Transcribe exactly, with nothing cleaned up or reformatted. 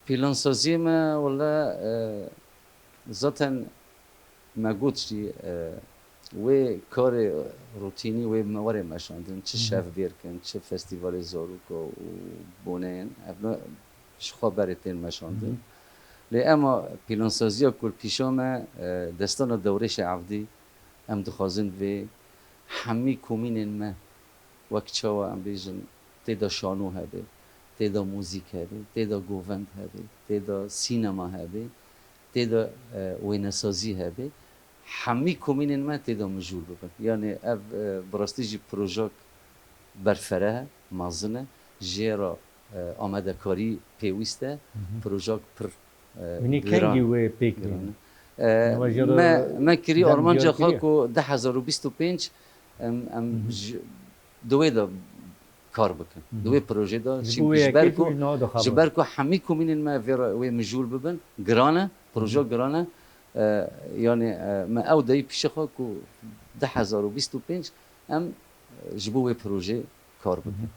Plansaziyê me wele, e, zaten me got jî, e, wê karê rutînî wê me were meşandin, çi Hı hı. Şevbêrk in, çi festîvalê zaroka û boneyên, ev ne ji xwe berê tên meşandin. Hı hı. Lê ema plansaziya ku li pîşa me, e, destana Dewrêşê Evdî, em dixwazin vê hemî komînên me wek çawa em bêjin, tê de şano hebe, tê de muzîk hebe, tê de govend hebe, tê de sînema hebe, tê de, e, wênesazî hebe, hemî komînên me tê de mijûl bibin. Yanî ev, e, bi rastî jî projak berfireh e, mezin e, jê re, e, amadekarî pêwîst e, Hı hı. projak pir, e, Minî giran, kengî wê pêk giran bînin? E, Nava jê re me, me kirî dem armanca diyar xwe kiriye? Ku du hezar û bîst û pênc em, em Hı hı. ji, di wê de kar bikin. Hı hı. Di wê projê de, Ji çimkî bo ji ber yekê ku, jî nava de xeber. Ji ber ku hemî komînên me vê re, wê mijûl bibin, giran e, proje Hı hı. giran e. E, yanî, e, me ew dayî pîşe xwe ku du hezar û bîst û pênc em, e, ji bo wê projê kar bikin. Hı hı.